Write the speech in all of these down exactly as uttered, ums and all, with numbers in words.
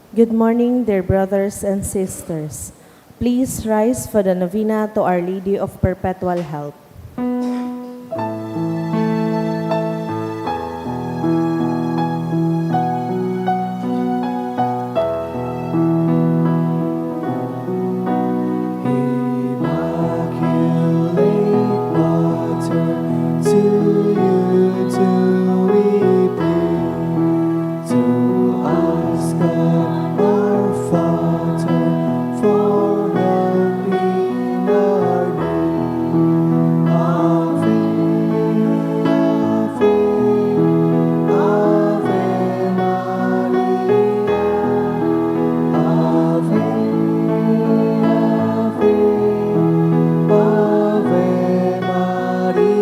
Good morning, dear brothers and sisters. Please rise for the novena to Our Lady of Perpetual Help. Immaculate Mother, to you do we pray. To ask God our Father for help in our need. Ave, Ave, Ave Maria. Ave, Ave, Ave Maria.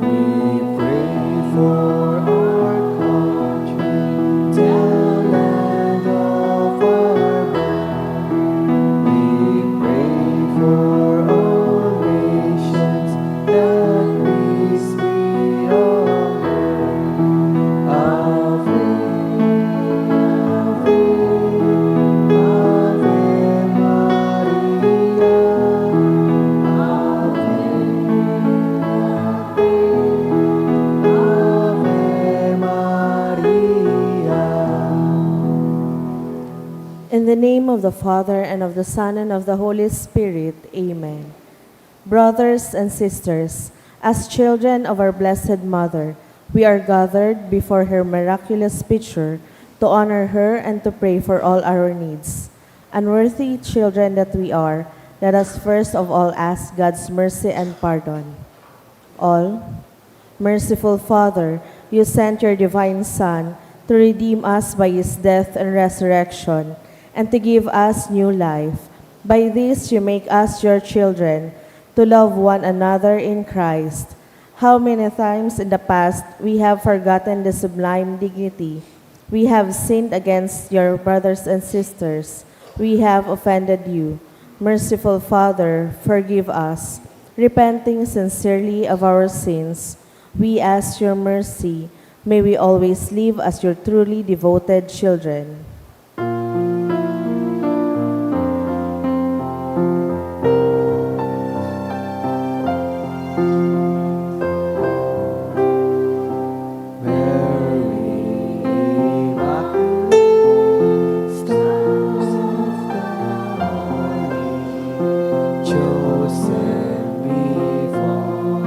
We pray for our country, the land of our birth. We pray for all nations, that peace be on earth. Ave, Ave, Ave Maria. Ave, Ave Maria. In the name of the Father, and of the Son, and of the Holy Spirit. Amen. Brothers and sisters, as children of our Blessed Mother, we are gathered before her miraculous picture to honor her and to pray for all our needs. Unworthy children that we are, let us first of all ask God's mercy and pardon. All. Merciful Father, you sent your divine Son to redeem us by his death and resurrection, and to give us new life. By this you make us your children, to love one another in Christ. How many times in the past we have forgotten the sublime dignity. We have sinned against your brothers and sisters. We have offended you. Merciful Father, forgive us. Repenting sincerely of our sins, we ask your mercy. May we always live as your truly devoted children. Mary Immaculate, Star of the Holy, chosen before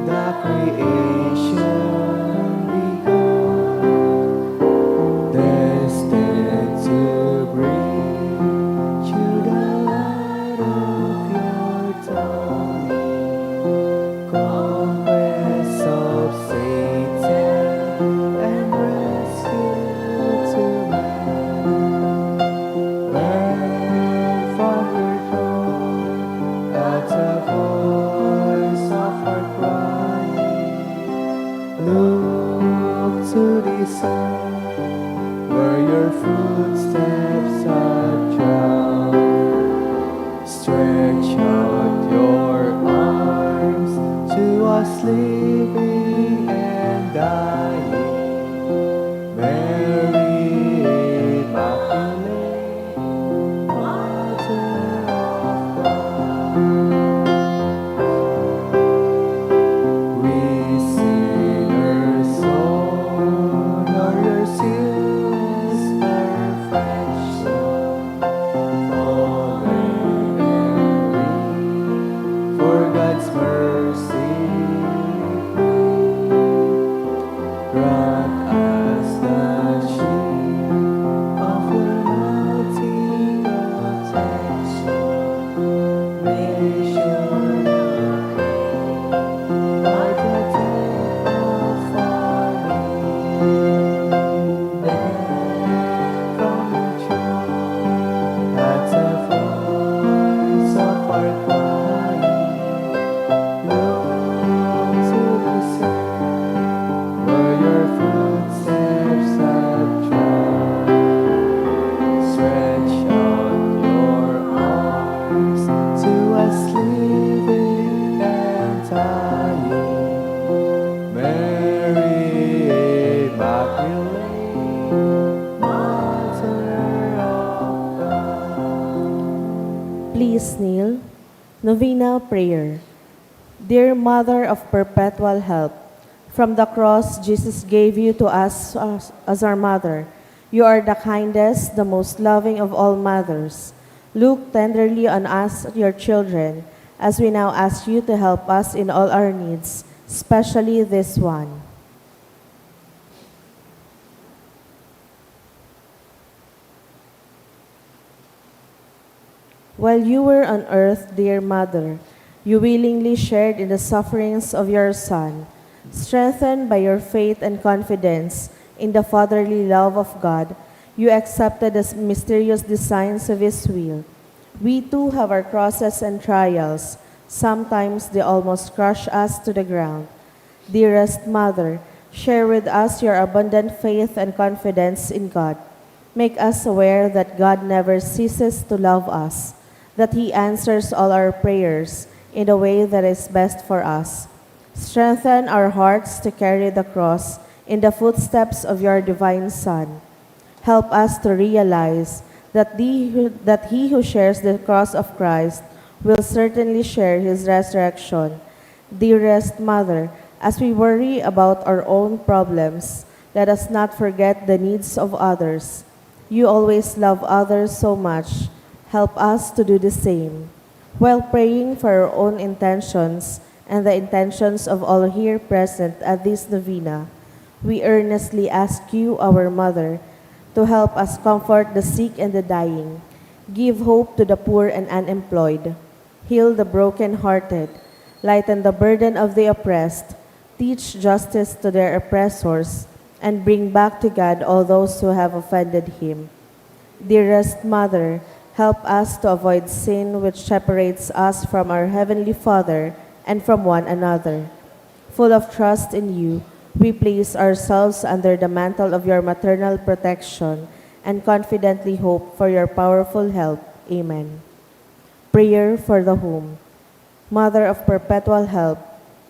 the creation began, destined to bring you the light of your dawning. Conquest of Satan and rescue to man. Burn from your throne at the voice of our cry. Look to this earth where your footsteps have trod. Stretch out your arms to us living and dying. Mary Immaculate, Mother of God. We sinners all are your sinless perfection. Fallen and weak, for God's mercy we Novena Prayer. Dear Mother of Perpetual Help, from the cross Jesus gave you to us as, as our mother. You are the kindest, the most loving of all mothers. Look tenderly on us, your children, as we now ask you to help us in all our needs, especially this one. While you were on earth, dear Mother, you willingly shared in the sufferings of your Son. Strengthened by your faith and confidence in the fatherly love of God, you accepted the mysterious designs of His will. We too have our crosses and trials. Sometimes they almost crush us to the ground. Dearest Mother, share with us your abundant faith and confidence in God. Make us aware that God never ceases to love us, that He answers all our prayers in the way that is best for us. Strengthen our hearts to carry the cross in the footsteps of your divine Son. Help us to realize that the, that he who shares the cross of Christ will certainly share his resurrection. Dearest Mother, as we worry about our own problems, let us not forget the needs of others. You always love others so much. Help us to do the same. While praying for our own intentions and the intentions of all here present at this novena, we earnestly ask you, our Mother, to help us comfort the sick and the dying, give hope to the poor and unemployed, heal the broken-hearted, lighten the burden of the oppressed, teach justice to their oppressors, and bring back to God all those who have offended Him. Dearest Mother, help us to avoid sin which separates us from our Heavenly Father and from one another. Full of trust in you, we place ourselves under the mantle of your maternal protection and confidently hope for your powerful help. Amen. Prayer for the Home. Mother of Perpetual Help,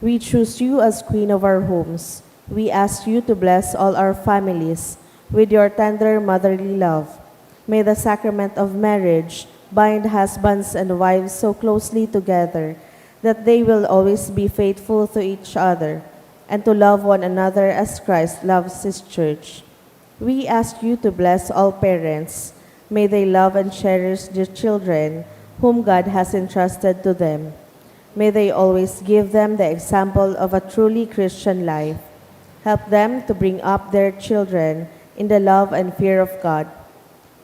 we choose you as Queen of our homes. We ask you to bless all our families with your tender motherly love. May the sacrament of marriage bind husbands and wives so closely together that they will always be faithful to each other and to love one another as Christ loves His church. We ask you to bless all parents. May they love and cherish their children whom God has entrusted to them. May they always give them the example of a truly Christian life. Help them to bring up their children in the love and fear of God.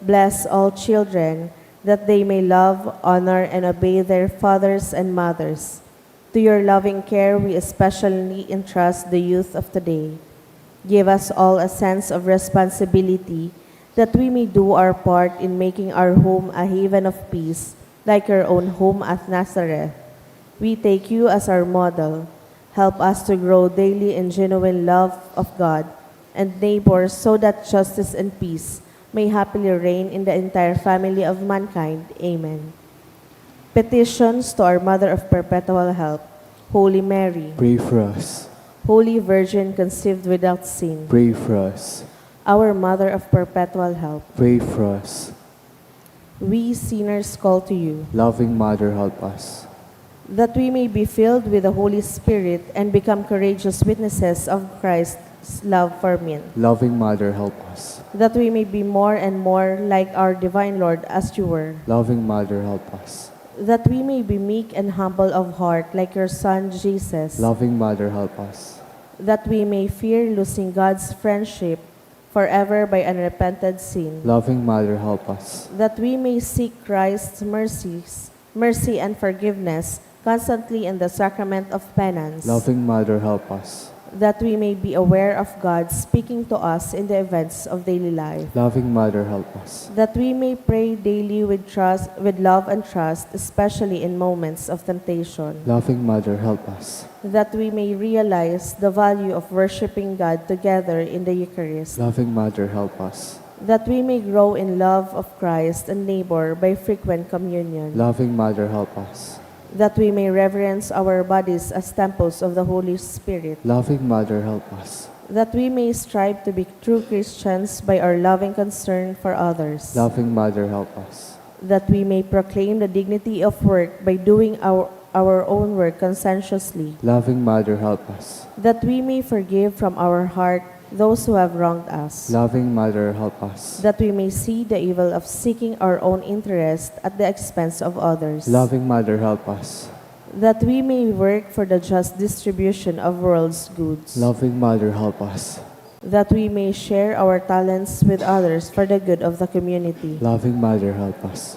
Bless all children that they may love, honor, and obey their fathers and mothers. To your loving care, we especially entrust the youth of today. Give us all a sense of responsibility that we may do our part in making our home a haven of peace, like your own home at Nazareth. We take you as our model. Help us to grow daily in genuine love of God and neighbor, so that justice and peace may happily reign in the entire family of mankind. Amen. Petitions to our Mother of Perpetual Help, Holy Mary. Pray for us. Holy Virgin conceived without sin. Pray for us. Our Mother of Perpetual Help. Pray for us. We sinners call to you. Loving Mother, help us. That we may be filled with the Holy Spirit and become courageous witnesses of Christ's love for men. Loving Mother, help us. That we may be more and more like our divine Lord as you were. Loving Mother, help us. That we may be meek and humble of heart like your Son, Jesus. Loving Mother, help us. That we may fear losing God's friendship forever by unrepented sin. Loving Mother, help us. That we may seek Christ's mercies, mercy and forgiveness constantly in the sacrament of penance. Loving Mother, help us. That we may be aware of God speaking to us in the events of daily life. Loving Mother, help us. That we may pray daily with trust, with love and trust, especially in moments of temptation. Loving Mother, help us. That we may realize the value of worshiping God together in the Eucharist. Loving Mother, help us. That we may grow in love of Christ and neighbor by frequent communion. Loving Mother, help us. That we may reverence our bodies as temples of the Holy Spirit. Loving Mother, help us. That we may strive to be true Christians by our loving concern for others. Loving Mother, help us. that we may proclaim the dignity of work by doing our, our own work conscientiously, Loving Mother, help us. That we may forgive from our heart those who have wronged us, Loving Mother, help us. That we may see the evil of seeking our own interest at the expense of others, Loving Mother, help us. That we may work for the just distribution of world's goods, Loving Mother, help us. That we may share our talents with others for the good of the community, Loving Mother, help us.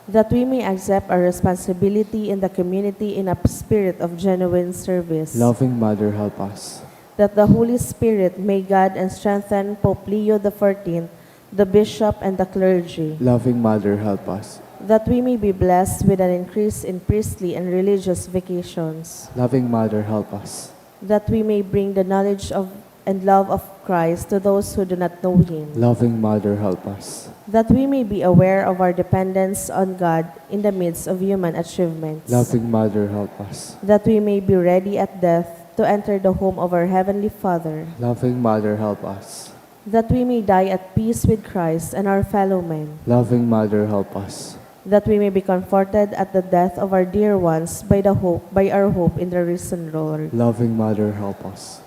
That we may accept our responsibility in the community in a spirit of genuine service, Loving Mother, help us. That the Holy Spirit may guide and strengthen Pope Leo the fourteenth, the Bishop, and the clergy, Loving Mother, help us. That we may be blessed with an increase in priestly and religious vocations, Loving Mother, help us. That we may bring the knowledge of and love of Christ to those who do not know Him, Loving Mother, help us. That we may be aware of our dependence on God in the midst of human achievements, Loving Mother, help us. That we may be ready at death to enter the home of our Heavenly Father, Loving Mother, help us. That we may die at peace with Christ and our fellow men, Loving Mother, help us. That we may be comforted at the death of our dear ones by the hope by our hope in the risen Lord, Loving Mother, help us.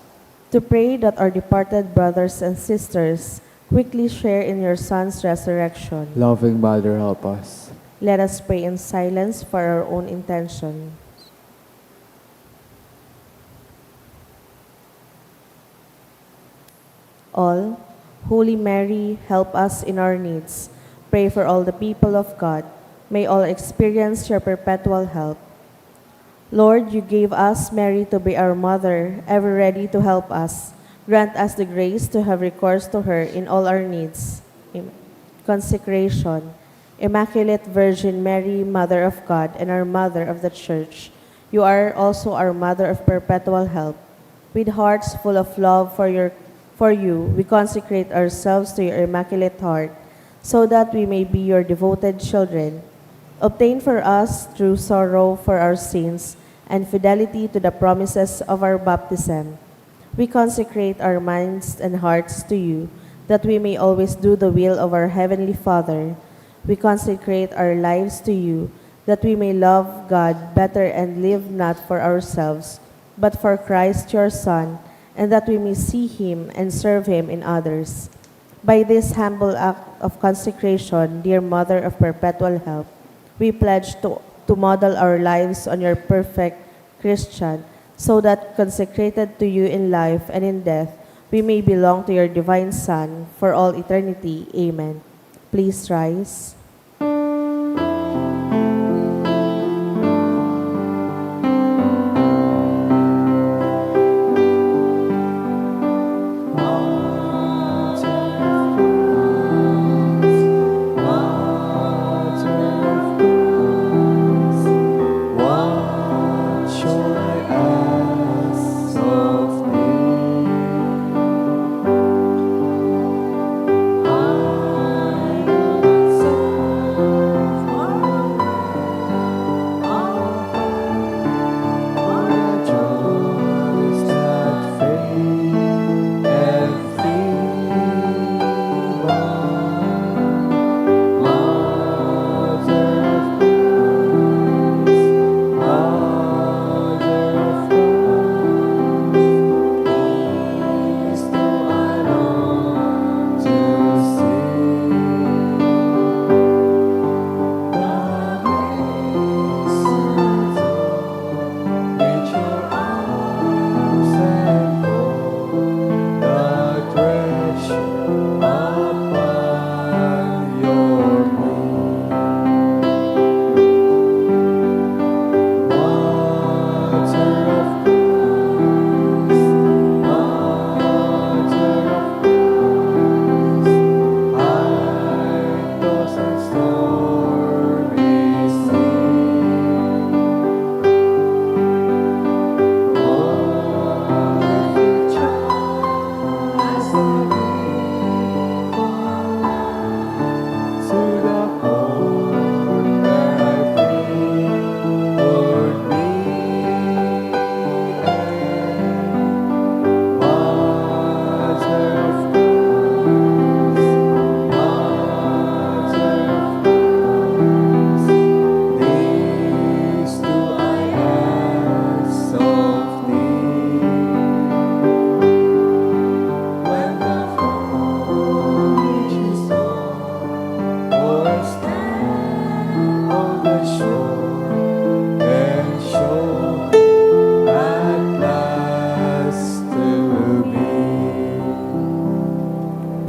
To pray that our departed brothers and sisters quickly share in your Son's resurrection, Loving Mother, help us. Let us pray in silence for our own intention. All, Holy Mary, help us in our needs. Pray for all the people of God. May all experience your perpetual help. Lord, you gave us Mary to be our mother, ever ready to help us. Grant us the grace to have recourse to her in all our needs. Amen. Consecration. Immaculate Virgin Mary, Mother of God and our Mother of the Church, you are also our Mother of Perpetual Help. With hearts full of love for your, for you, we consecrate ourselves to your Immaculate Heart, so that we may be your devoted children. Obtain for us true sorrow for our sins and fidelity to the promises of our baptism. We consecrate our minds and hearts to you, that we may always do the will of our Heavenly Father. We consecrate our lives to you, that we may love God better and live not for ourselves, but for Christ your Son, and that we may see Him and serve Him in others. By this humble act of consecration, dear Mother of Perpetual Help, we pledge to, to model our lives on your perfect Christian, so that, consecrated to you in life and in death, we may belong to your divine Son for all eternity. Amen. Please rise.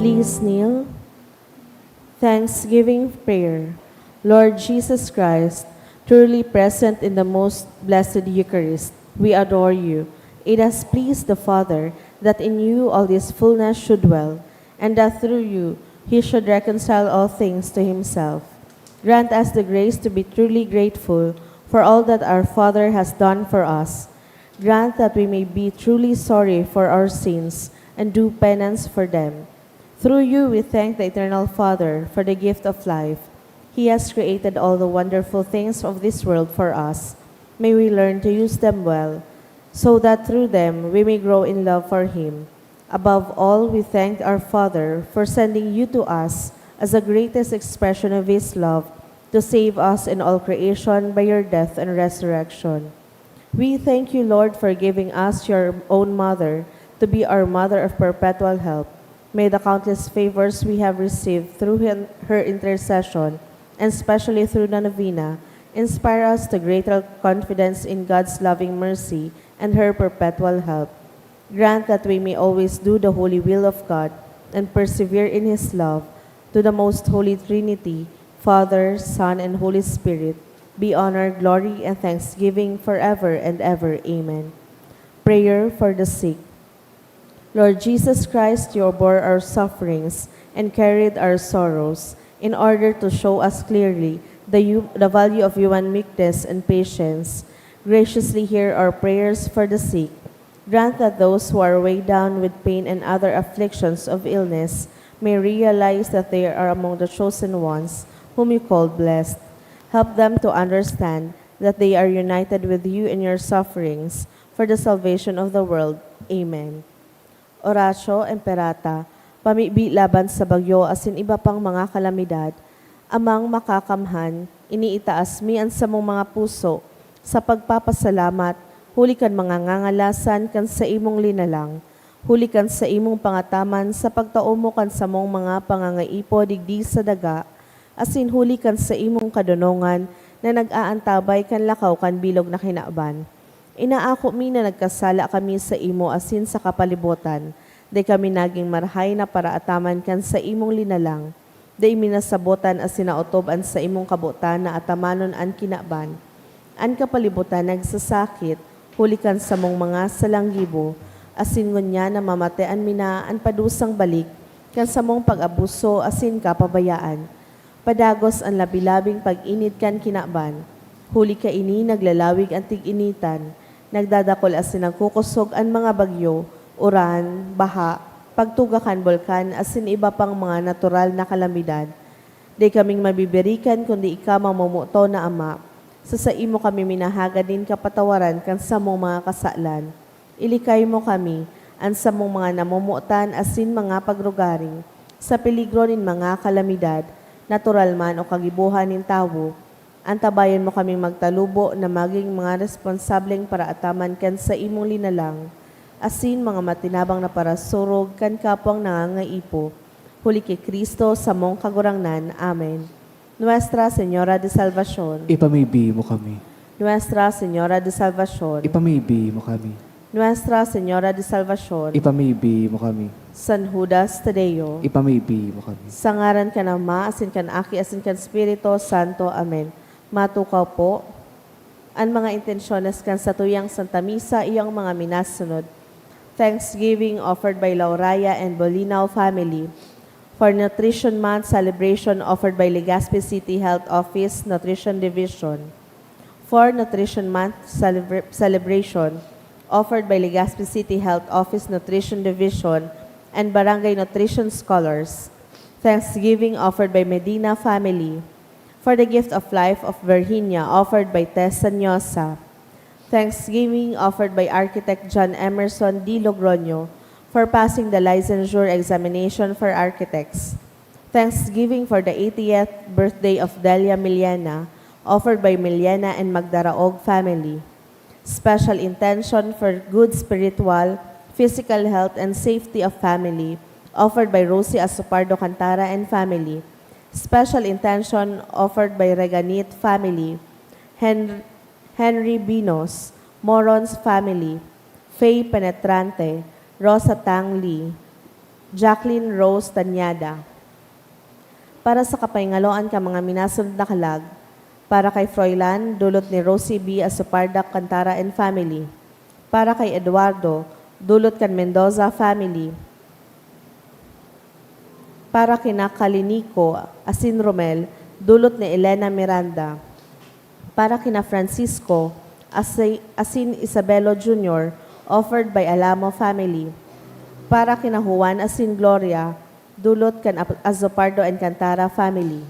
Please kneel. Thanksgiving prayer. Lord Jesus Christ, truly present in the most blessed Eucharist, we adore you. It has pleased the Father that in you all this fullness should dwell, and that through you he should reconcile all things to himself. Grant us the grace to be truly grateful for all that our Father has done for us. Grant that we may be truly sorry for our sins and do penance for them. Through you, we thank the Eternal Father for the gift of life. He has created all the wonderful things of this world for us. May we learn to use them well, so that through them we may grow in love for Him. Above all, we thank our Father for sending you to us as the greatest expression of His love to save us and all creation by your death and resurrection. We thank you, Lord, for giving us your own Mother to be our Mother of Perpetual Help. May the countless favors we have received through hin- her intercession, and especially through the novena, inspire us to greater confidence in God's loving mercy and her perpetual help. Grant that we may always do the holy will of God and persevere in His love. To the most holy Trinity, Father, Son, and Holy Spirit, be honor, glory, and thanksgiving forever and ever. Amen. Prayer for the sick. Lord Jesus Christ, you bore our sufferings and carried our sorrows in order to show us clearly the, hu- the value of human meekness and patience. Graciously hear our prayers for the sick. Grant that those who are weighed down with pain and other afflictions of illness may realize that they are among the chosen ones whom you called blessed. Help them to understand that they are united with you in your sufferings for the salvation of the world. Amen. Oratio Imperata, pamibi laban sa bagyo asin iba pang mga kalamidad. Amang Makakamhan, iniitaas mi an samong mga puso sa pagpapasalamat huli kan mga ngangalasan kan saimong linalang, huli kan saimong pangataman sa pagtao mo kan samong mga pangangaipo digdi sa daga, asin huli kan saimong kadonongan na nag-aantabay kan lakaw kan bilog na kinaban. Inaako mi na nagkasala kami saimo asin sa kapalibotan. Dai kami nagin marahay na paraataman kan saimong linalang. Dai mi nasabotan asin naotob an saimong kabotan na atamanon an kinaban. An kapalibotan nagsasakit huli kan samong mga salanggibo, asin ngunyan namamatean mi na an padusang balik kan samong pag-abuso asin kapabayaan. Padagos an labi-labing pag-init kan kinaban. Huli kaini, naglalawig an tig-initan, nagdadakol asin nagkukosog an mga bagyo, uran, baha, pagtuga kan bulkan, asin iba pang mga natural na kalamidad. Dai kaming mabibirikan kundi ika, mamomoton na Ama. Sa saimo kami minahagad nin kapatawaran kan samong mga kasalan. Ilikay mo kami, an samong mga namomotan asin mga pagrugaring, sa peligro nin mga kalamidad, natural man o kagibohan nin tawo. Antabayan mo kaming magtalubo na magin mga responsableng paraataman kan saimong linalang, asin mga matinabang na parasurog kan kapwang nangangaipo. Huli ki Cristo, samong Kagurangnan. Amen. Nuestra Señora de Salvacion. Ipamibi mo kami. Nuestra Señora de Salvacion. Ipamibi mo kami. Nuestra Señora de Salvacion. Ipamibi mo kami. San Judas Tadeo. Ipamibi mo kami. Sa ngaran kan Ama, asin kan Aki, asin kan Espiritu Santo. Amen. Matukaw po. An mga intensyones kan satuyang Santa Misa iyo ang mga minasunod. Thanksgiving offered by Lauraya and Bolinao family. For Nutrition Month celebration offered by Legazpi City Health Office Nutrition Division. For Nutrition Month celebra- celebration offered by Legazpi City Health Office Nutrition Division and Barangay Nutrition Scholars. Thanksgiving offered by Medina family. For the gift of life of Virginia offered by Tessa Nyosa. Thanksgiving offered by Architect John Emerson D. Logroño for passing the licensure examination for architects. Thanksgiving for the eightieth birthday of Delia Miliana, offered by Miliana and Magdaraog family. Special intention for good spiritual, physical health and safety of family, offered by Rosie Asopardo Cantara and family. Special intention offered by Reganit family, Hen- Henry Binos, Moron's family, Faye Penetrante, Rosa Tang Lee, Jacqueline Rose Tanyada. Para sa kapaingaloan kan mga minasunod na kalag, para kay Froilan, dulot ni Rosie B. Asoparda Cantara and family. Para kay Eduardo, dulot kan Mendoza family. Para kina Kalinico asin Romel, dulot ni Elena Miranda. Para kina Francisco asi-, asin Isabelo Junior, offered by Alamo family. Para kina Juan asin Gloria, dulot kan Ap-, Azopardo and Cantara family.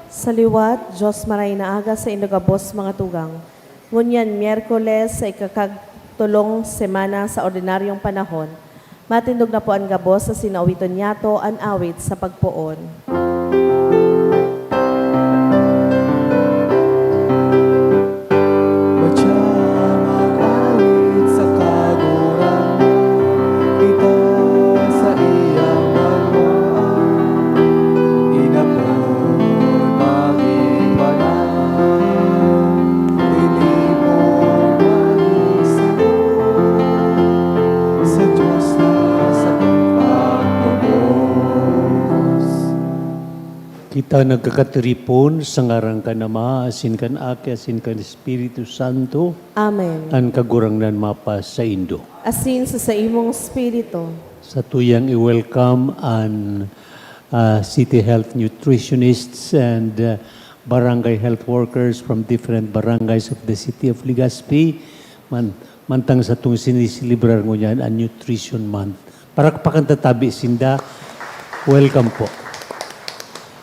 Sa liwat, Dios maray na aga saindo gabos, mga tugang. Ngunyan, Miyerkules, sa ikakatolong semana sa ordinaryong panahon, matindog na po an gabos asin awiton niyato an awit sa pagpoon. Madya mag-awit sa Kagurangnan, kita sa iyang banwaan, inapod maging banal, tinipon maging santo, sa Diyos na satong pagtubos. Kita nagkakatiripon sa ngaran kan Ama, asin kan Aki, asin kan Espiritu Santo. Amen. An Kagurangnan mapasaindo. Asin sa saimong espiritu. Satuyang i-welcome an, ah, City Health Nutritionists and, ah, Barangay Health Workers from different barangays of the City of Legazpi. Man-, mantang satong siniselebrar ngunyan an Nutrition Month. Parakpakan ta tabi sinda. Welcome po.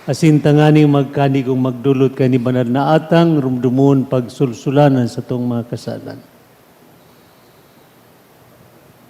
Asin tanganing magkanigong magdolot kan banal na atang, rumdomon pagsulsulan an satong mga kasalan.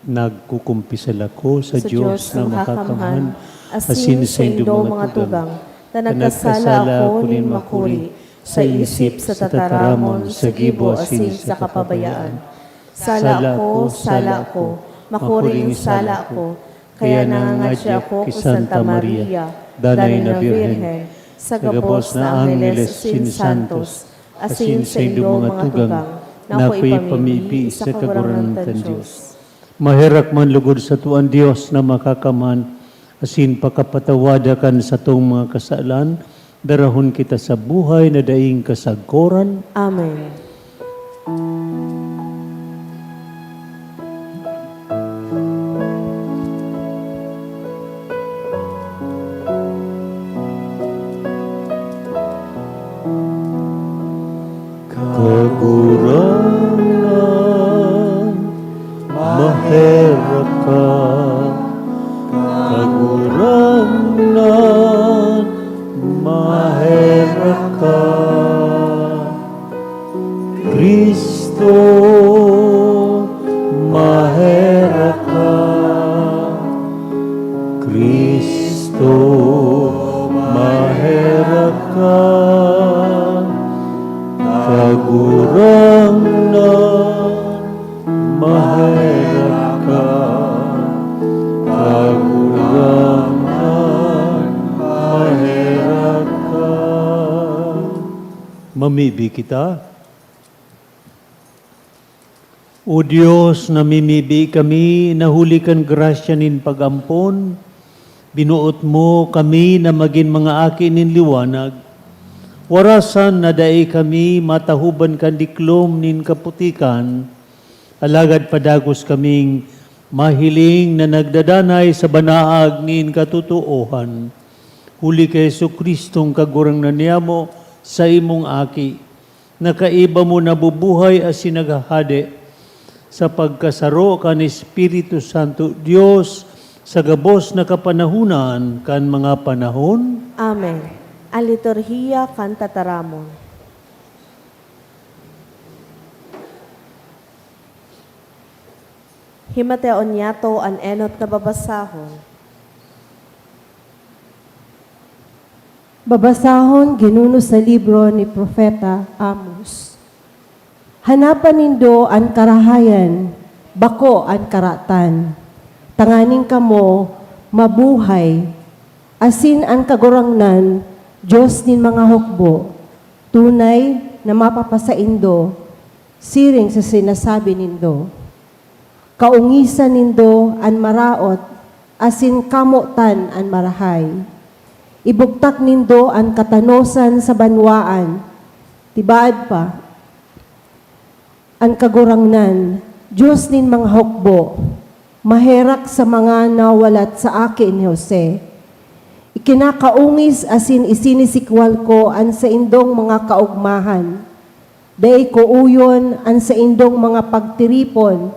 Nagkukumpisal ako sa Sa Dios Dios na na makakamhan, makakamhan, asin asin sa saindo saindo mga mga tugang, tugang, ta ta nagkasala nagkasala ako ako nin nin makuri, makuri, sa isip, sa sa tataramon, tataramon, sa sa gibo, gibo, asin asin sa sa kapabayaan. kapabayaan. Sala Sala ko, ko, sala sala ko, ko, makuring makuring sala sala ko, ko, kaya kaya nangangadya nangangadya ako ki ki Santa Santa Maria, Maria, danay danay na na Birhen, Birhen, sa sa gabos gabos na na angheles Angheles asin asin santos, santos, asin asin saindo saindo mga mga tugang, tugang, na na ako'y ako'y pamibi pamibi sa sa Kagurangnan Kagurangnan kan kan Dios. Dios. Maherak man lugod sato an Dios na makakamhan, asin pakapatawada kan satong mga kasalan, darahon kita sa buhay na daing kasagkoran. Amen. Kagurangnan, maherak ka. Kagurangnan, maherak ka. Cristo, maherak ka. Cristo, maherak ka. Kagurangnan, maherak ka. Kagurangnan, maherak ka. Mamibi kita. O Dios, namimibi kami na huli kan grasya nin pag-ampon, binoot mo kami na magin mga aki nin liwanag. Warasan na dai kami matahoban kan diklom nin kaputikan, alagad padagos kaming mahiling na nagdadanay sa banaag nin katotoohan. Huli ki Jesu-Cristong Kagurangnan niyamo, saimong Aki, na kaiba mo nabubuhay asin naghahade sa pagkasaro kan Espiritu Santo, Dios, sa gabos na kapanahonan kan mga panahon. Amen. An liturhiya kan tataramon. Himateon niyato an enot na babasahon. Babasahon ginuno sa libro ni Propeta Amos. Hanapan nindo an karahayan, bako an karatan, tanganing kamo mabuhay, asin an Kagurangnan, Dios nin mga hukbo, tunay na mapapasaindo, siring sa sinasabi nindo. Kaongisan nindo an maraot, asin kamotan an marahay. Ibugtak nindo an katanosan sa banwaan. Tibaad pa, an Kagurangnan, Dios nin mga hukbo, maherak sa mga nawalat sa aki ni Jose. Ikinakaongis asin isinisikwal ko an saindong mga kaogmahan. Dai ko uyon an saindong mga pagtiripon.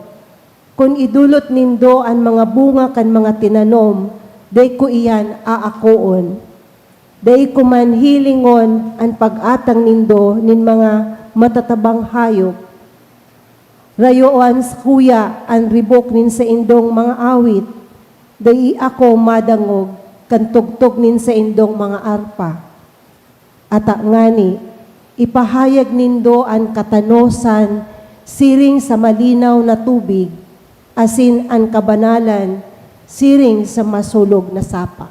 Kun idolot nindo an mga bunga kan mga tinanom, dai ko iyan aakoon. Dai ko man hilingon an pag-atang nindo nin mga matatabang hayop. Rayoan sakuya an ribok nin saindong mga awit. Dai ako madangog kan tugtog nin saindong mga arpa. Ata ngani, ipahayag nindo an katanosan siring sa malinaw na tubig, asin an kabanalan siring sa masulog na sapa.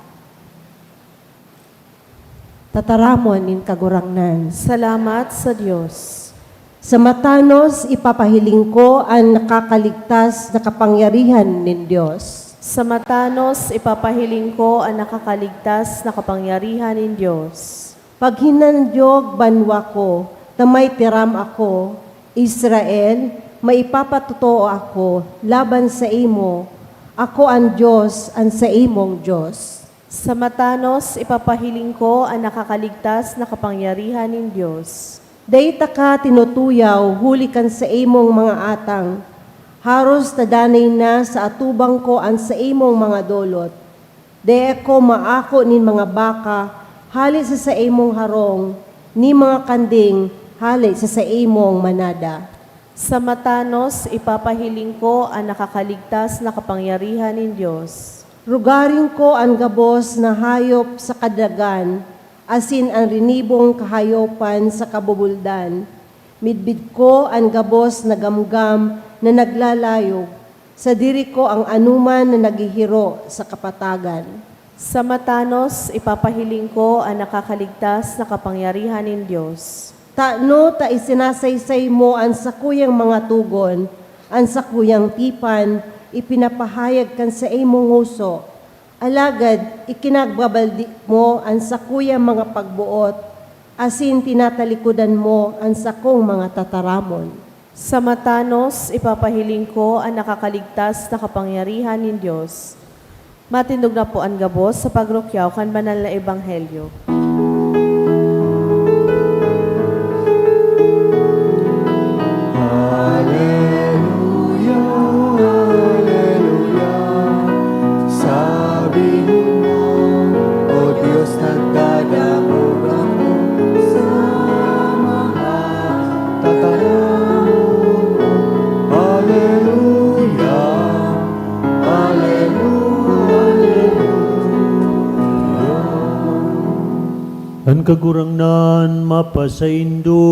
Tataramon nin Kagurangnan. Salamat sa Dios. Sa matanos, ipapahiling ko an nakakaligtas na kapangyarihan nin Dios. Sa matanos, ipapahiling ko an nakakaligtas na kapangyarihan nin Dios. Paghinanyog, banwa ko, ta may tiram ako, Israel, maipapatotoo ako laban saimo, ako an Dios, an saimong Dios. Sa matanos, ipapahiling ko an nakakaligtas na kapangyarihan nin Dios. Dai taka tinutuyaw huli kan saimong mga atang, haros ta danay na sa atubang ko an saimong mga dolot. Dai ako maako nin mga baka hale sa saimong harong, ni mga kanding hale sa saimong manada. Sa matanos, ipapahiling ko an nakakaligtas na kapangyarihan nin Dios. Rugaring ko an gabos na hayop sa kadagan, asin an rinibong kahayopan sa kabubuldan. Midbid ko an gabos na gamgam na naglalayog. Sadiri ko an anoman na naghihiro sa kapatagan. Sa matanos, ipapahiling ko an nakakaligtas na kapangyarihan nin Dios. Tano ta isinasaysay mo an sakuyang mga togon, an sakuyang tipan ipinapahayag kan saimong ngoso, alagad ikinagbabaldi mo an sakuyang mga pagboot, asin tinatalikodan mo an sakong mga tataramon. Sa matanos, ipapahiling ko an nakakaligtas na kapangyarihan nin Dios. Matindog na po an gabos sa pagrukyaw kan banal na ebanghelyo. Hallelujah, hallelujah. Sabi mo, O Diyos, nagdadakop ako sa mga tataramon mo. Hallelujah, hallelujah, hallelujah. An Kagurangnan mapasaindo.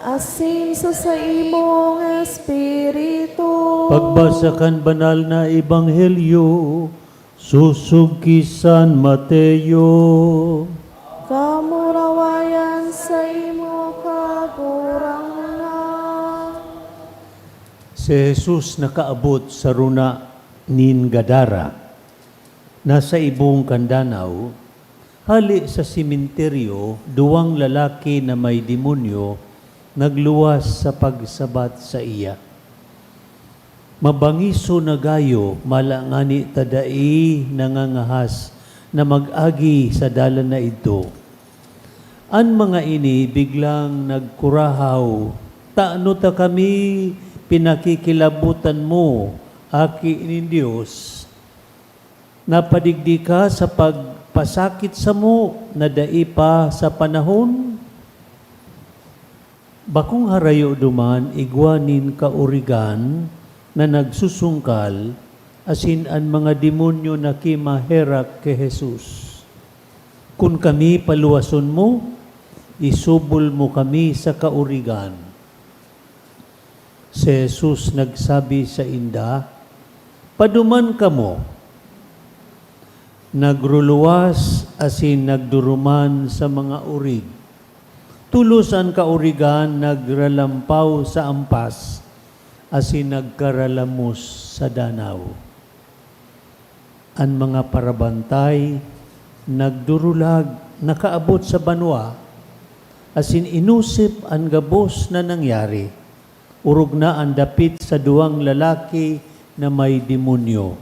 Asin sa saimong espiritu. Pagbasa kan banal na ebanghelyo sosog ki San Mateo. Kamurawayan saimo, Kagurangnan. Si Jesus nakaabot sa rona nin Gadara, na sa ibong kan danaw. Hale sa sementeryo, duwang lalaki na may demonyo nagluwas sa pagsabat saiya. Mabangiso na gayo, mala ngani ta dai nangangahas na mag-agi sa dalan na idto. An mga ini biglang nagkurahaw, "Tano ta kami pinakikilabotan mo, Aki nin Dios? Napadigdi ka sa pagpasakit samo na dai pa sa panahon?" Bakong harayo duman igwa nin kaorigan na nagsusungkal, asin an mga demonyo nakimaherak ki Jesus, "Kun kami paluwason mo, isubol mo kami sa kaorigan." Si Jesus nagsabi sainda, "Paduman kamo." Nagruluwas asin nagduruman sa mga orig. Tolos an kaorigan nagralampaw sa ampas asin nagkaralamos sa danaw. An mga parabantay nagdurulag, nakaabot sa banwa, asin inosip an gabos na nangyari. Orog na an dapit sa duwang lalaki na may demonyo.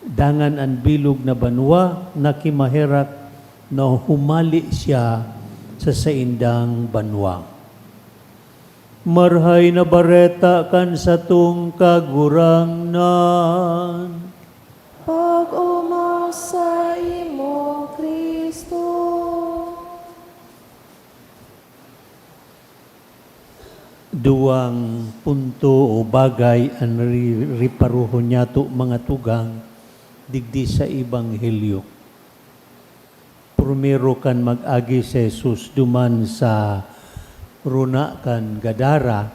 Dangan an bilog na banwa nakimaherak na humale siya sa saindang banwa. Marahay na Bareta kan satong Kagurangnan. Pag-omawon saimo, Cristo. Duwang punto o bagay an ri-, riparohon niyato, mga tugang, digdi sa Ebanghelyo. Primero kan mag-agi si Jesus duman sa rona kan Gadara,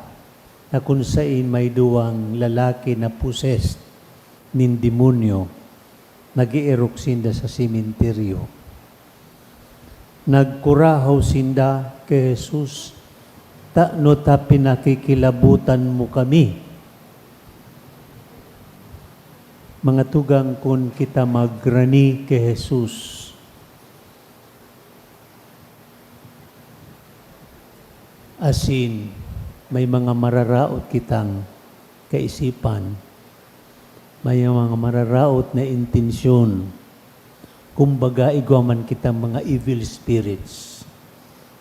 na kun saen may duwang lalaki na possessed nin demonyo, nag-eerok sinda sa sementeryo. Nagkurahaw sinda ki Jesus, "Tano ta pinakikilabotan mo kami?" Mga tugang, kun kita magrani ki Jesus, asin may mga mararaot kitang kaisipan, may mga mararaot na intensyon, kumbaga, igwa man kitang mga evil spirits,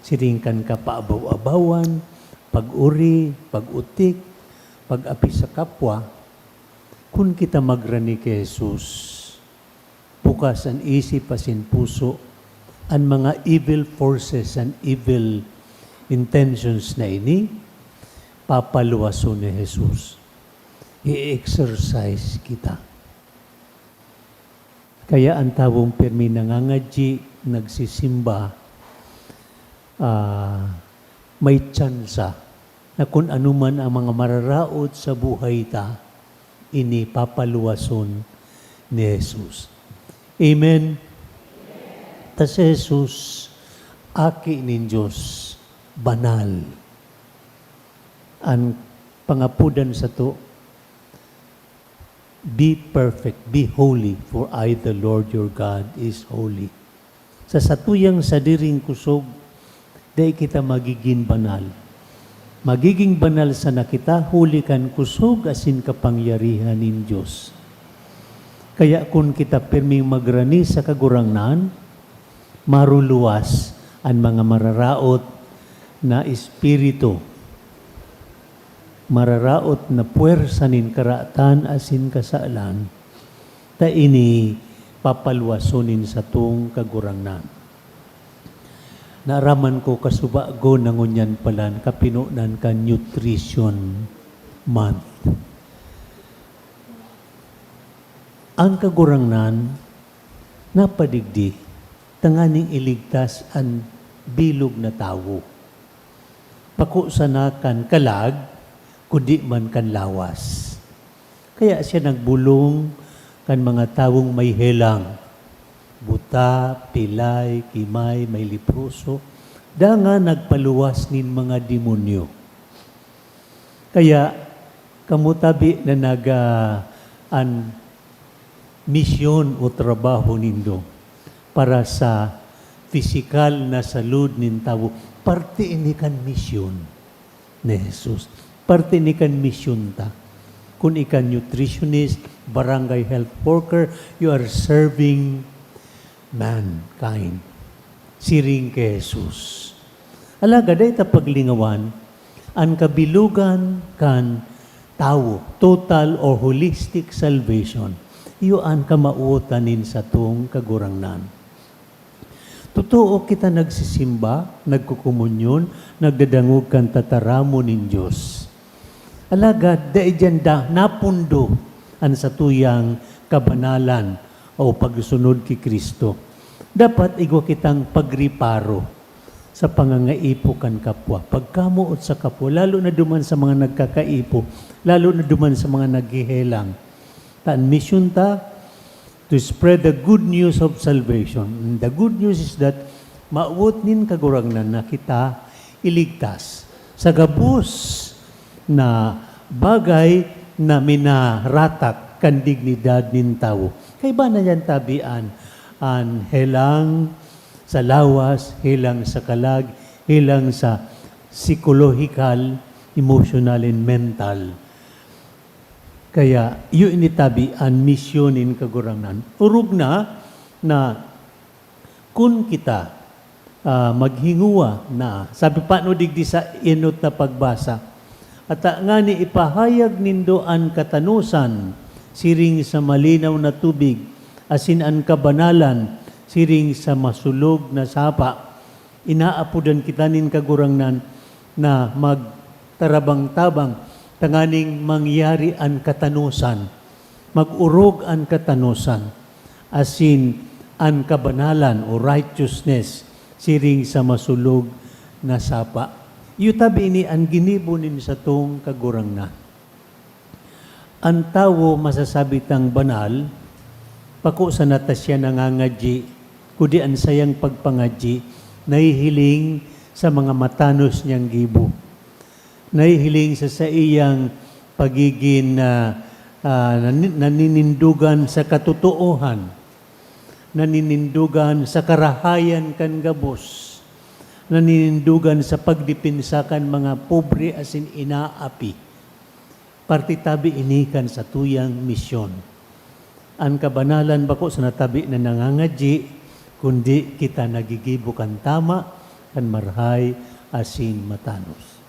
siring kan kapaabaw-abawan, pag-ori, pag-otik, pag-api sa kapwa, kun kita magrani ki Jesus, bukas an isip asin puso, an mga evil forces, an evil intentions na ini, papaluwason ni Jesus. I-exercise kita. Kaya an tawong pirmi nangangadyi, nagsisimba, ah, may tsansa na kun ano man ang mga mararaot sa buhay ta, ini papaluwason ni Jesus. Amen? Ta si Jesus, Aki nin Dios, banal. An pangapodan sato, "Be perfect, be holy, for I, the Lord your God, is holy." Sa satuyang sadiring kusog, dai kita magigin banal. Magiging banal sana kita huli kan kusog asin kapangyarihan nin Dios. Kaya kun kita pirming magrani sa Kagurangnan, maruluwas an mga mararaot na espiritu, mararaot na puwersa nin karatan asin kasalan, ta ini papaluwason nin satong Kagurangnan. Naaraman ko kasubago na ngunyan palan kapinonan kan Nutrition Month. Ang Kagurangnan napadigdi tanganing iligtas an bilog na tawo. Bako sana kan kalag, kundi man kan lawas. Kaya siya nagbolong kan mga tawong may helang, buta, pilay, kimay, may leproso, dangan nagpaluwas nin mga demonyo. Kaya, kamo tabi na nag, ah, an misyon o trabaho nindo para sa pisikal na salud nin tawo, parte ini kan misyon ni Jesus. Parte ini kan misyon ta. Kun ika nutritionist, barangay health worker, you are serving mankind, siring ki Jesus. Alagad dai ta paglingawan an kabilogan kan tawo, total or holistic salvation, iyo an kamawotan nin satong Kagurangnan. Totoo, kita nagsisimba, nagkokomunyon, nagdadangog kan tataramon nin Dios. Alagad dai diyan da napundo an satuyang kabanalan o pagsunod ki Cristo. Dapat igwa kitang pagreparo sa pangangaipo kan kapwa, pagkamoot sa kapwa, lalo na duman sa mga nagkakaipo, lalo na duman sa mga naghehelang. Ta an misyon ta, to spread the good news of salvation. And the good news is that mawot nin Kagurangnan na kita iligtas sa gabos na bagay na minaratak kan dignidad nin tawo. Kaiba na yan tabi an, an helang sa lawas, helang sa kalag, helang sa psychological, emotional, and mental. Kaya, iyo ini tabi an misyon nin Kagurangnan. Orog na, na kun kita, ah, maghingowa na, sabi pa no digdi sa enot na pagbasa, "Ata ngani ipahayag nindo an katanosan siring sa malinaw na tubig, asin an kabanalan siring sa masulog na sapa." Inaapodan kita nin Kagurangnan na magtarabang-tabang tanganing mangyari an katanosan, mag-orog an katanosan, asin an kabanalan o righteousness siring sa masulog na sapa. Iyo tabi ini an ginibo nin satong Kagurangnan. An tawo masasabi tang banal, bako sana ta siya nangangadyi, kundi an sayang pagpangadyi nahihiling sa mga matanos niyang gibo. Nahihiling sa saiyang pagigin, ah, ah, nani-, naninindogan sa katotoohan, naninindogan sa karahayan kan gabos, naninindogan sa pagdepensa kan mga pobre asin inaapi. Parte tabi ini kan satuyang misyon. An kabanalan bako sana tabi na nangangadyi, kundi kita nagigibo kan tama, kan marahay, asin matanos.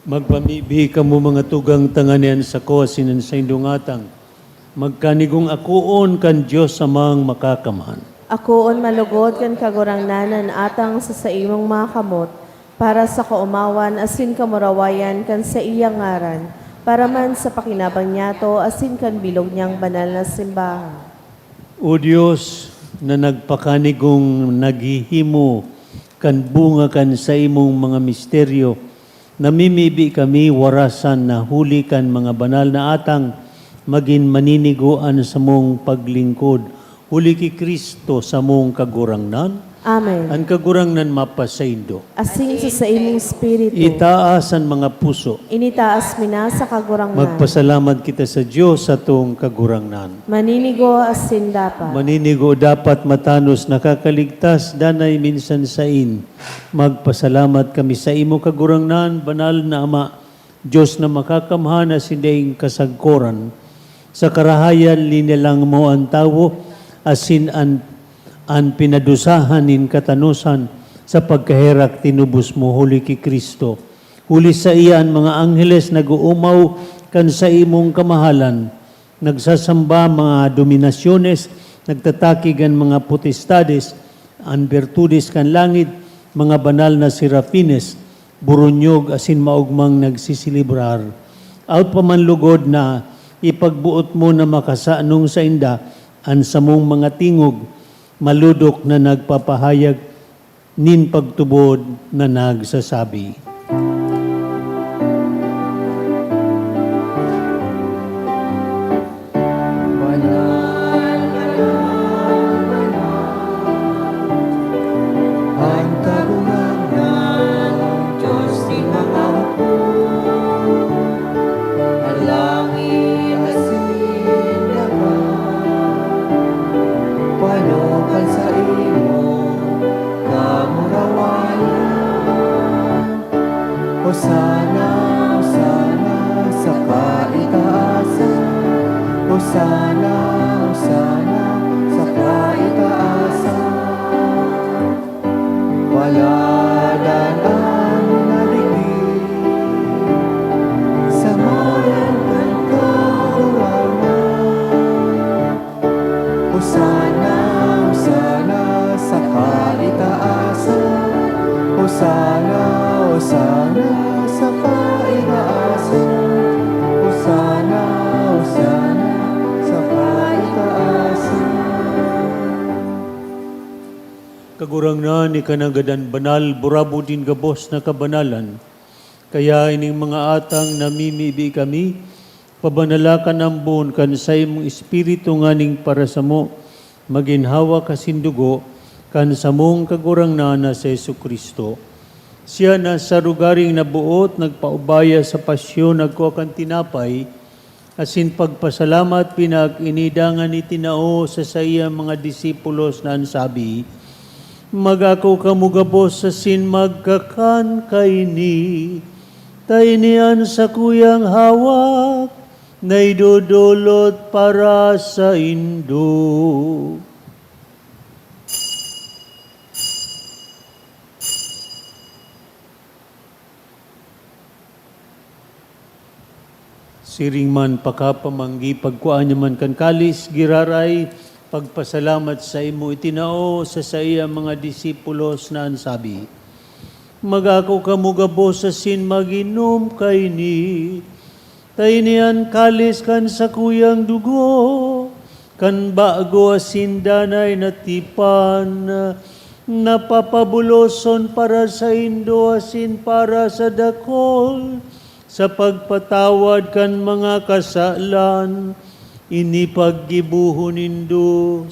Magpamibi kamo, mga tugang, tanganing an sako asin an saindong atang magkanigong akoon kan Dios Amang Makakamhan. Akoon malugod kan Kagurangnan an atang sa saimong mga kamot, para sa kaomawan asin kamurawayan kan saiyang ngaran, para man sa pakinabang niyato asin kan bilog niyang banal na simbahan. O Dios, na nagpakanigong naghihimo kan bunga kan saimong mga misteryo, namimibi kami warasan na huli kan mga banal na atang magin maninigo an samong paglingkod, huli ki Cristo, samong Kagurangnan. Amen. An Kagurangnan mapasaindo. Asin sa saimong espiritu. Itaas an mga puso. Initaas mi na sa Kagurangnan. Magpasalamat kita sa Dios, satong Kagurangnan. Maninigo asin dapat. Maninigo, dapat, matanos, nakakaligtas, danay, minsan sain. Magpasalamat kami saimo, Kagurangnan, banal na Ama, Dios na makakamhan asin daing kasagkoran. Sa karahayan, linalang mo an tawo, asin an, an pinadusahan nin katanosan sa pagkaherak tinubos mo huli ki Cristo. Huli saiya, an mga angheles nag-oomaw kan saimong kamahalan, nagsasamba mga dominasyones, nagtatakig an mga potestades, an bertudes kan langit, mga banal na serafines, buronyog asin maogmang nagseselebrar. Aot pa man lugod na ipagboot mo na makasanong sainda an samong mga tingog, malodok na nagpapahayag nin pagtubod na nagsasabi, "Banal, banal, banal, an Kagurangnan, Dios nin mga hukbo. An langit asin daga pano kan saimong kamurawayan. Hosana, Hosana sa kaitaasan. Hosana, Hosana sa kaitaasan. Paladan an nadigdi sa ngaran kan Kagurangnan. Hosana, Hosana sa kaitaasan. Hosana, Hosana sa kaitaasan. Hosana, Hosana sa kaitaasan." Kagurangnan, ika nanggad an banal, burabod nin gabos na kabanalan. Kaya ining mga atang namimibi kami, pabanala kan ambon kan saimong Espiritu nganing para samo, magin hawak asin dugo kan samong Kagurangnan na si Jesu-Cristo. Siya na sa rogaring naboot, nagpaubaya sa pasyon, nagkua kan tinapay, asin pagpasalamat, pinag-ini, dangan itinao sa saiyang mga disipulos na an sabi, "Mag-ako kamo gabos asin magkakan kaini, ta ini an sakuyang hawak na idodolot para saindo." Siring man pakapamanggi, pagkua niya man kan kalis, giraray, pagpasalamat saimo, itinao sa saiyang mga disipulos na an sabi, "Mag-ako kamo gabos asin mag-inom kaini, ta ini an kalis kan sakuyang dugo, kan bago asin danay na tipan, na papabuloson para saindo asin para sa dakul, sa pagpatawad kan mga kasalan. Ini paggibohon nindo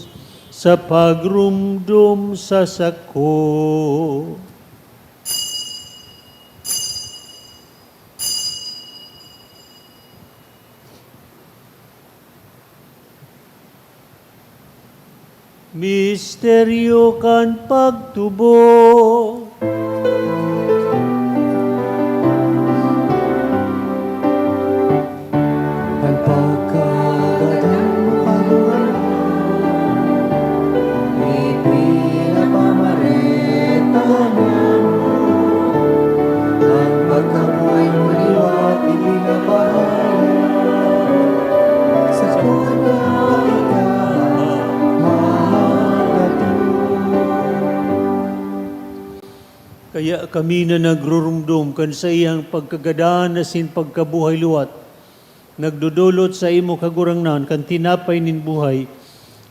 sa pagromdom sa sako." Misteryo kan pagtubod. An pagkagadan mo, Kagurangnan, ipinapamaretahan mo. An pagkabuhay mo ni Kaya kami na nagrurumdom kan saiyang pagkagadan asin pagkabuhay liwat, nagdodolot sa imo, Kagurangnan, kan tinapay nin buhay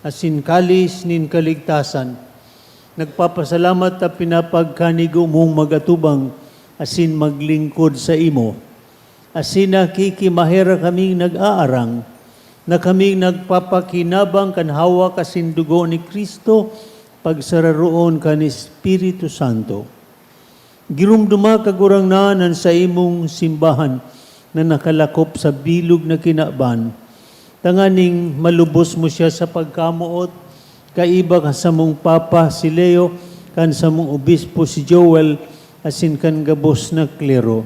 asin kalis nin kaligtasan. Nagpapasalamat ta pinapagkanigo mong mag-atubang asin maglingkod sa imo. Asin nakikimaherak kaming nag-aarang na kaming nagpapakinabang kan hawak asin dugo ni Cristo, pagsararoon kan Espiritu Santo. Giromdoma, Kagurangnan, an saimong simbahan na nakalakop sa bilog na kinaban, tanganing malubos mo siya sa pagkamoot, kaiba kan samong Papa si Leo, kan samong Obispo si Joel, asin kan gabos na klero.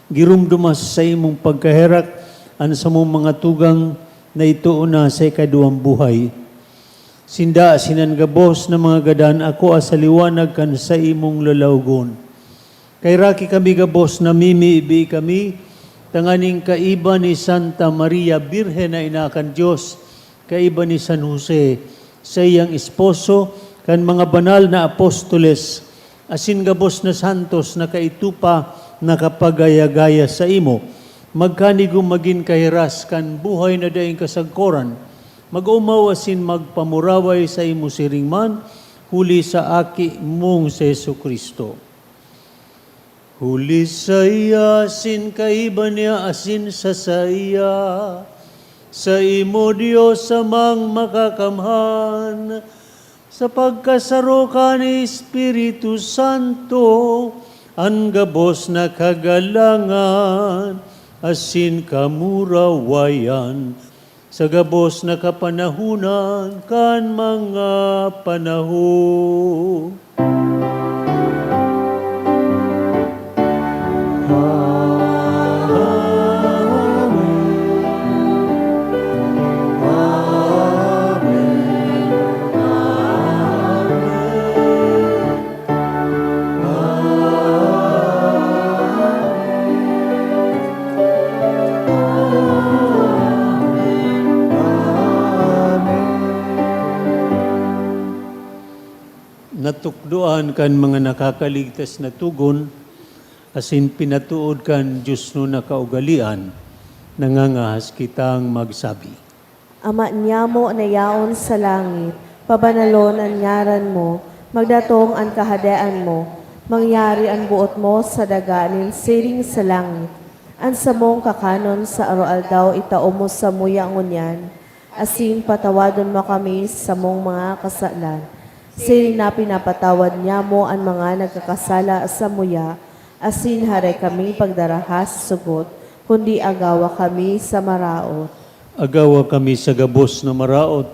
Giromdoma sa saimong pagkaherak an samong mga tugang na itoo na sa ikaduwang buhay. Sinda asin an gabos na mga gadan akoa sa liwanag kan saimong lalawogon. Kaheraki kami gabos, namimibi kami, tanganing kaiba ni Santa Maria Birhen na ina kan Dios, kaiba ni San Jose, saiyang esposo, kan mga banal na apostoles, asin gabos na santos na kaito pa nakapagaya-gaya saimo, magkanigom magin kahiras kan buhay na daing kasagkoran, mag-omaw asin magpamuraway saimo siring man, huli sa Aki mong si Jesu-Cristo. Huli saiya, asin kaiba niya, asin sa saiya, saimo, Dios Amang Makakamhan, sa pagkasaro kan Espiritu Santo, an gabos na kagalangan asin kamurawayan, sa gabos na kapanahonan kan mga panahon. Natukdoan kan mga nakakaligtas na togon, asin pinatood kan diosnon na kaugalean, nangangahas kitang magsabi. Ama niamo na yaon sa langit, pabanalon an ngaran mo, magdatong an kahadean mo, mangyari an boot mo sa daga nin siring sa langit. An samong kakanon sa aroaldaw itao mo samuya ngunyan, asin patawadon mo kami sa samong mga kasalan, siring na pinapatawad niamo an mga nagkakasala samuya, asin hare kami pagdaraha sa sugot, kundi agawa kami sa maraot. Agawa kami sa gabos na maraot,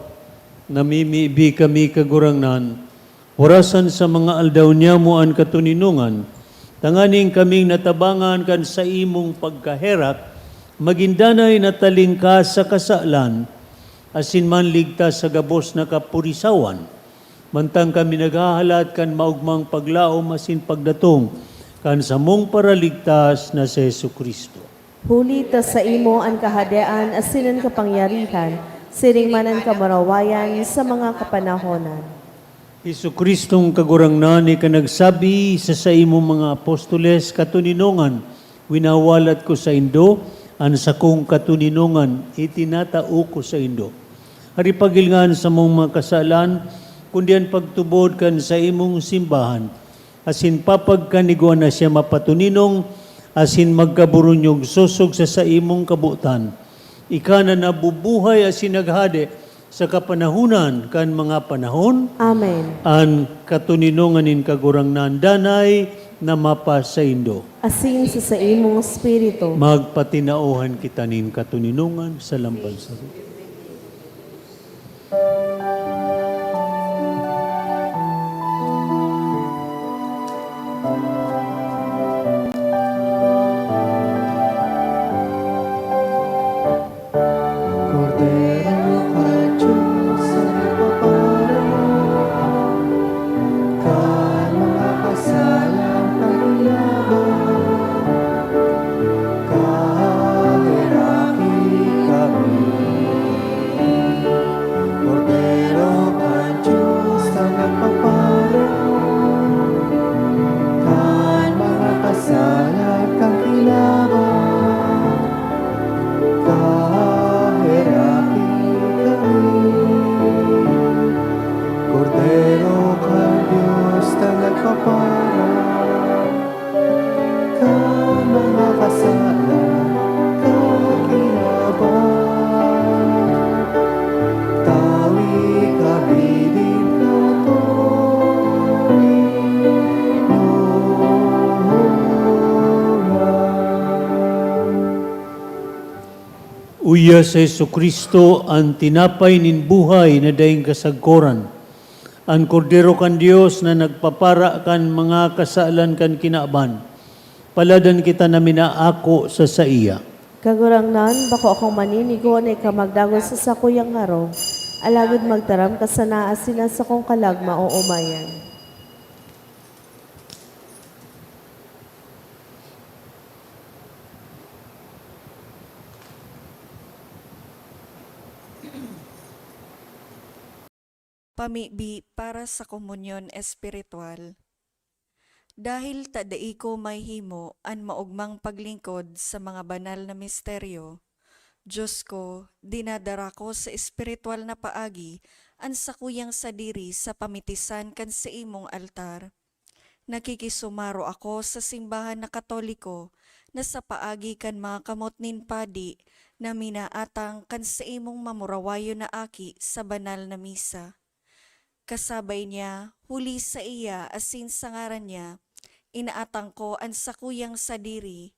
namimibi kami, Kagurangnan, warasan sa mga aldaw niamo an katoninongan, tanganing kaming natabangan kan saimong pagkaherak, magin danay na talingkas sa kasalan, asin manligtas sa gabos na kapurisawan, mantang kami naghahalat kan maogmang paglaom asin pagdatong kan samong Paraligtas na si Jesu-Cristo. Huli ta saimo an kahadean asin an kapangyarihan, siring man an kamurawayan sa mga kapanahonan. Jesu-Cristong Kagurangnan, ika nagsabi sa saimong mga apostoles, "Katoninongan winawalat ko saindo, an sakong katoninongan itinatao ko saindo." Haripagilinga an samong mga kasalan, kundi an pagtubod kan saimong simbahan, asin papagkanigwan na siya mapatoninong asin magkaburunyog sosog sa saimong kabotan. Ika na nabubuhay asin naghade sa kapanahonan kan mga panahon. Amen. An katoninongan nin Kagurangnan danay na mapasaindo. Asin sa saimong espiritu. Magpatinao kita nin katoninongan sa lamban sa Kordero ka, Diyos, sa nagpaparaon kan mga kasalang paglaban, kaheraki kami. Iya si Jesu-Cristo, an tinapay nin buhay na daing kasagkoran, an Kordero kan Dios na nagpapara kan mga kasalan kan kinaban. Paladan kita na minaako sa saiya. Kagurangnan, bako akong maninigo na ika magdagos sa sakuyang harong, alagad magtaram ka sana asin an sakong kalag maoomayan. Pamibi para sa komunyon espiritual. Dahil ta dai ko mahihimo an maogmang paglingkod sa mga banal na misteryo, Diyos ko, dinadara ko sa espiritual na paagi an sakuyang sadiri sa pamitisan kan saimong altar. Nakikisumaro ako sa simbahan na Katoliko na sa paagi kan mga kamot nin padi na minaatang kan saimong mamurawayon na aki sa banal na misa. Kasabay niya, huli saiya asin sa ngaran niya, inaatang ko an sakuyang sadiri.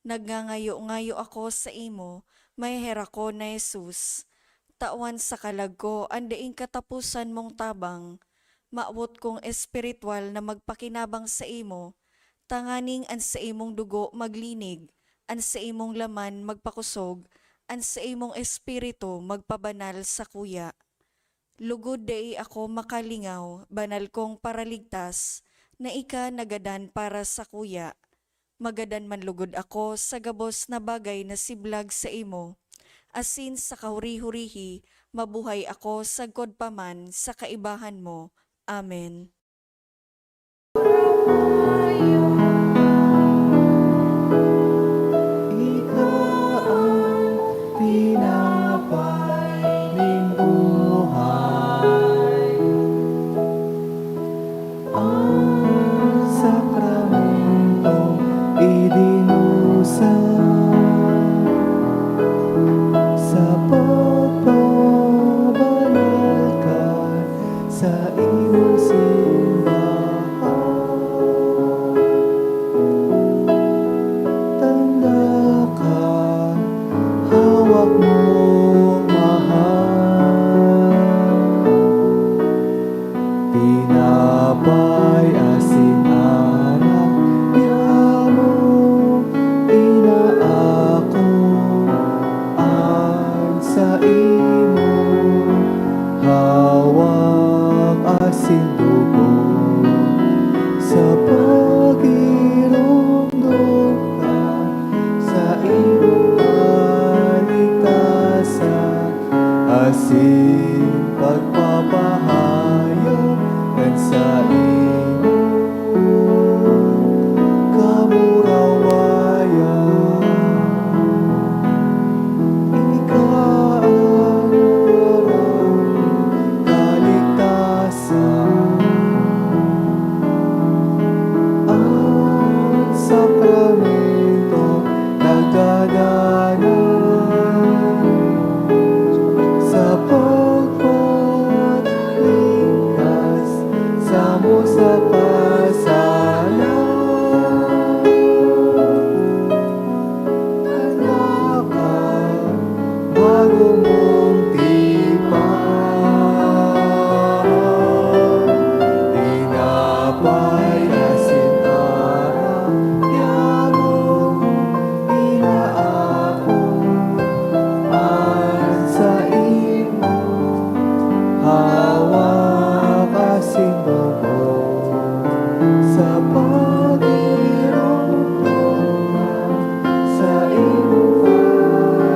Nagngangayo-ngayo ako saimo, maheherakon na Jesus. Tawan sa kalag ko an daing kataposan mong tabang. Mawot kong espiritual na magpakinabang saimo, tanganing an saimong dugo maglinig, an saimong laman magpakosog, an saimong espiritu magpabanal sakuya. Lugod dai ako makalingaw, banal kong Paraligtas, na ika nagadan para sakuya. Magadan man lugod ako sa gabos na bagay na siblag saimo, asin sa kahuri-hurihi mabuhay ako sagkod pa man sa kaibahan mo. Amen. Ika an tinapay nin buhay. An sakramentong idinusa sa pagpabanal kan saimong simbahan. Tanda kan hawak mong mahal. Tinapay asin arak niamo inaako an saimong hawak asin dugo sa pagiromdom kan saimong kaligtasan. Asin pagpapahayag kan saimong kamurawayan. Ika an aram nin kaligtasan. An sakramento nagdadala sa pagpalingkas samo sa kasalan. Tanda kan bago mong tipan. Tinapay asin arak niamo inaako an saimong hawak asin dugo sa pagiromdom kan saimong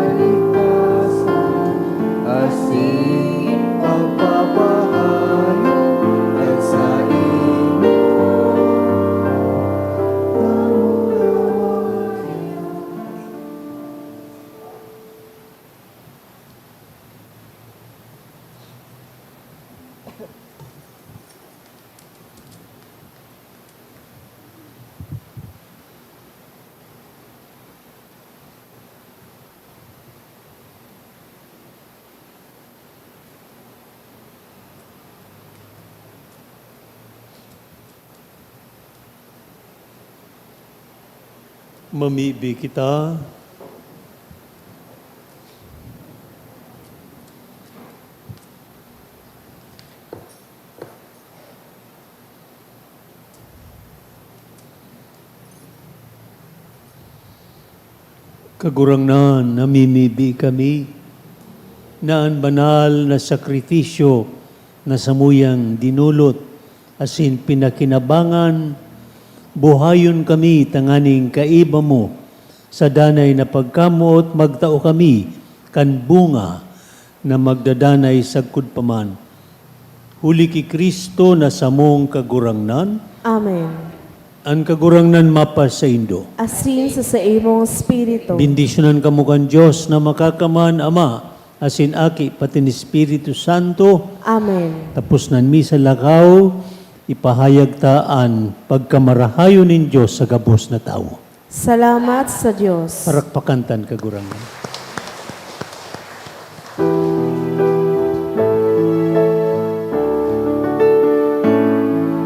kaligtasan. Asin pagpapahayag kan saimong kamurawayan. Mamibi kita. Kagurangnan, namimibi kami na an banal na sakripisyo na samuyang dinulot asin pinakinabangan, buhayon kami tanganing kaiba mo sa danay na pagkamoot, magtao kami kan bunga na magdadanay sagkod pa man. Huli ki Cristo na samong Kagurangnan. Amen. An Kagurangnan mapasaindo. Asin sa saimong espiritu. Bendisyonan kamo kan Dios na Makakamhan, Ama, asin Aki, pati ni Espiritu Santo. Amen. Tapos na an misa, lakaw, ipahayag ta an pagkamarahayon nin Dios sa gabos na tawo. Salamat sa Dios. Parakpakan ta an Kagurangnan.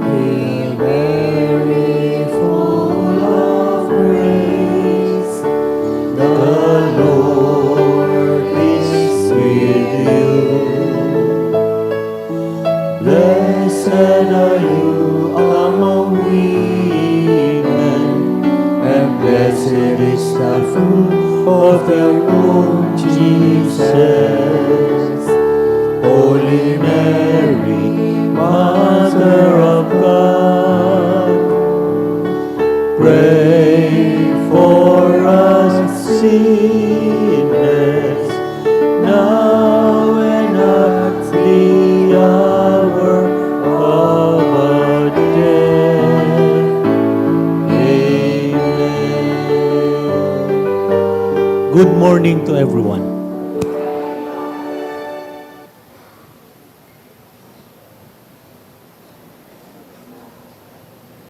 Hail Mary, full of grace, the Lord is with you. Blessed are you among women, and blessed is the fruit of your womb, Jesus. Holy Mary, Mother of God, pray for us sinners, now and at the hour of our death. Amen. Good morning to everyone.